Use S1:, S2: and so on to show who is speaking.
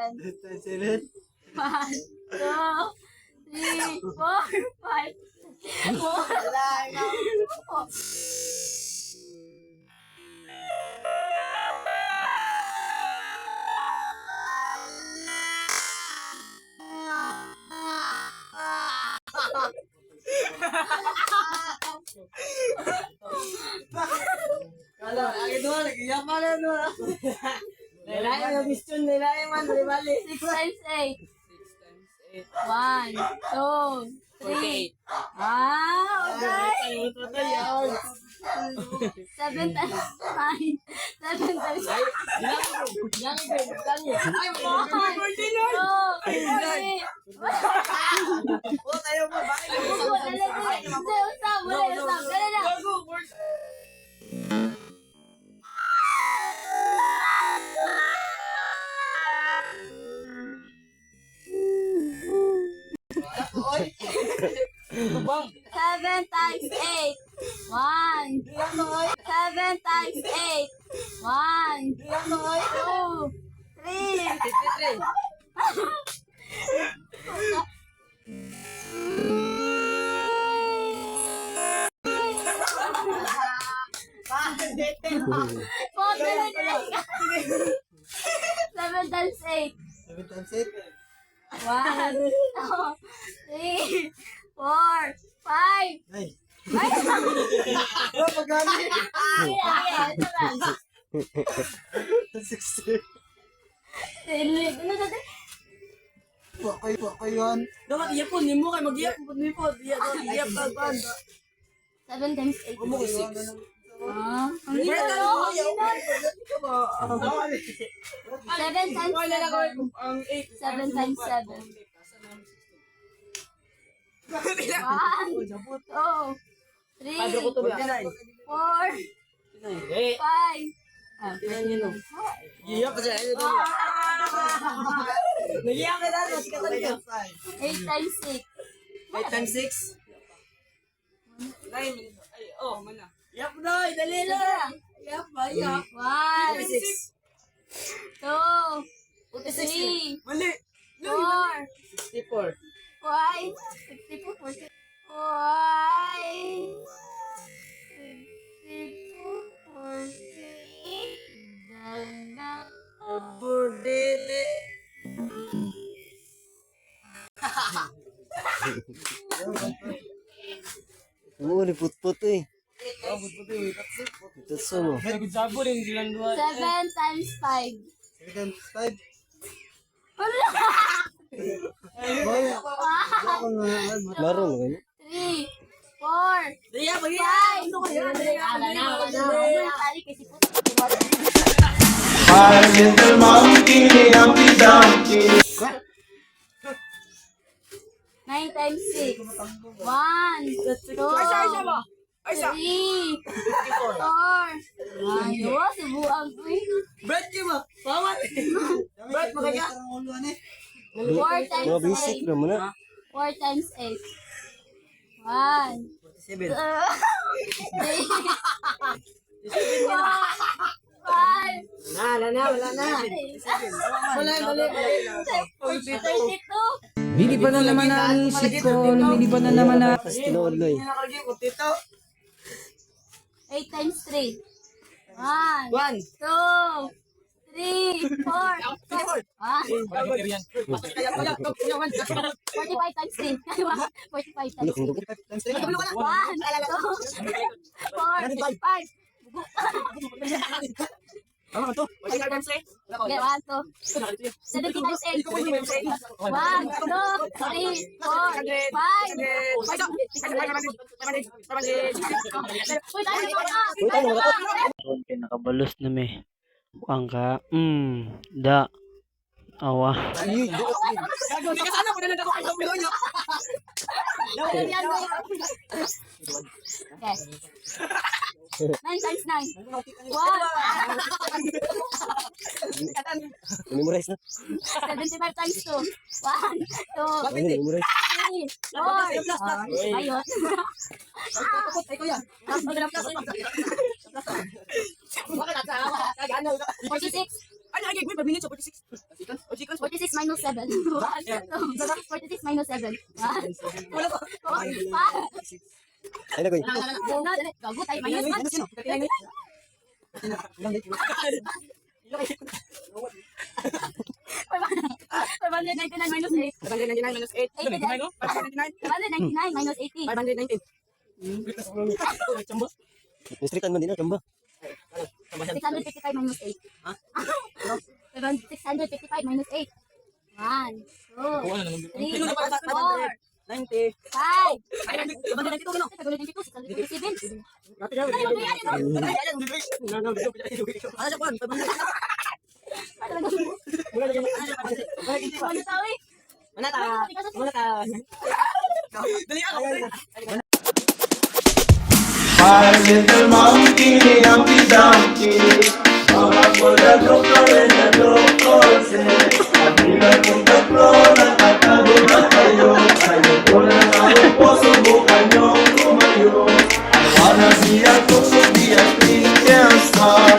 S1: 7.
S2: 1, 2, 3, 4, 5, 4.
S1: Kala, ang ito, nag-iyak pa na, no? Nilain yung mission, nilain man, bali.
S2: 6 times 8.
S3: 6 times 8.
S2: 1, 2, 3. Ah, okay. 7 times 9. 7 times 9.
S3: Ay,
S2: 1, 2, 3.
S1: Oh, tayo mo, bakit?
S2: Wala na. Hindi, usap. Wala, usap. Dali na.
S3: Gago, work.
S2: 7 times 8. 1. 7 times 8. 1, 2, 3.
S3: 53.
S2: 4, dali, dali. 7 times 8.
S1: 7 times 8.
S2: 1, 2, 3, 4, 5.
S1: Ay.
S2: Ay!
S1: Oh, pagkano?
S2: Ay, ay, ito lang.
S1: 60.
S2: Dili, ano to?
S1: Wa kayo yun.
S3: Dapat iyapon nimo kay mag-iyap po nimo. Iyap iyap pa pa.
S2: 7 times 8.
S3: Six.
S2: Ah, ang hina, no? Ang hina. 7 times
S3: Wala na ko
S2: 7.
S3: ang 8.
S2: 7 times 7. 1, 2, 3, 4,
S3: Eh,
S2: 5. Ah,
S3: tingnan niyo no. Iyap pa siya. Nagiyak ka na, sikatan niyo.
S2: 8 times 6.
S3: 8 times 6. 9. Ay, oh, mana. Iyap na, dali na. Iyap ba, iyap.
S2: 1,
S3: 6.
S2: 2, 3,
S3: Mali.
S2: 4,
S3: 64.
S2: 5, 64, 45, 64, 48,
S3: Burdele.
S4: Oo, ni putput eh. Tatso mo.
S3: Nagsabo rin silang duha.
S2: 7 times 5.
S1: 7 times 5.
S2: Wala!
S4: Laro na kayo.
S2: 3, 4,
S3: Diya, magiya.
S2: 5.
S3: Ano kaya?
S2: Tali kasi po.
S5: Five little monkey, dumpty dumpty.
S2: 9 times 6. 1, 2, 3, 4. Ay, wow, subuan ko eh.
S3: Brad, kayo ba? Pawat. Brad, makaga.
S2: 4 times
S4: Mga basic
S2: 8.
S4: na muna.
S2: 4 times 8. 1,
S3: 7.
S2: 2, 3, 4, 5,
S3: Na, wala na, wala na. Wala, mali, mali.
S2: 32.
S6: Lumilipad na naman ang isip ko, lumilipad na naman ang
S4: Tapos tinuod na eh.
S3: Nakalagay ko, tito.
S2: 8 times 3. 1,
S3: 1.
S2: 2, 3, 4, 5. 45 times 3. 45 times 3. 1, 2, 3, 4, 5.
S3: Tama to. 45 times 3.
S2: Okay, 1, 2. 70 times 8. 1, 2, 3, 4, 5. Uy, tayo na ba?
S4: Uy, tayo na ba?
S7: Karon kay nakabalos na mi. Ang ka, da, awa.
S4: Ay, duot.
S3: Gago, di ka sana, wala na ako kayo niyo.
S2: Okay. 9 times 9. 1.
S4: Memorize na.
S2: 75 times 2. 1, 2,
S4: Ano, memorize.
S2: 3, 4. Ayun.
S3: Ay, kuya.
S2: 46.
S3: Ay, nagiging, wait, minutes, 46. 46.
S2: minus 7. 1, 2, 46 minus 7. 1, 4, 5.
S4: Ay, nagoy.
S2: Gago tayo, minus 1. 599 minus 8.
S3: 599 minus 8.
S2: 80. 599 minus 80.
S3: 519.
S4: Distrikan man din na, chamba.
S2: 655 minus 8. 655 minus 8. 1, 2, 3, 4,
S3: 90.
S2: 5.
S3: 592 no.
S2: 692, 657.
S3: Ano siya kuan?
S2: Ano tao eh?
S1: Mana ta? Mana ta?
S3: Dali ako.
S5: My little monkey, Humpty Dumpty. Mama for the doctor and the doctor said, Pagbilang kong tatlo, nakatago na kayo. Kayo po lang ako po, subukan niyong tumayo. I wanna see a cook be a twinkle star.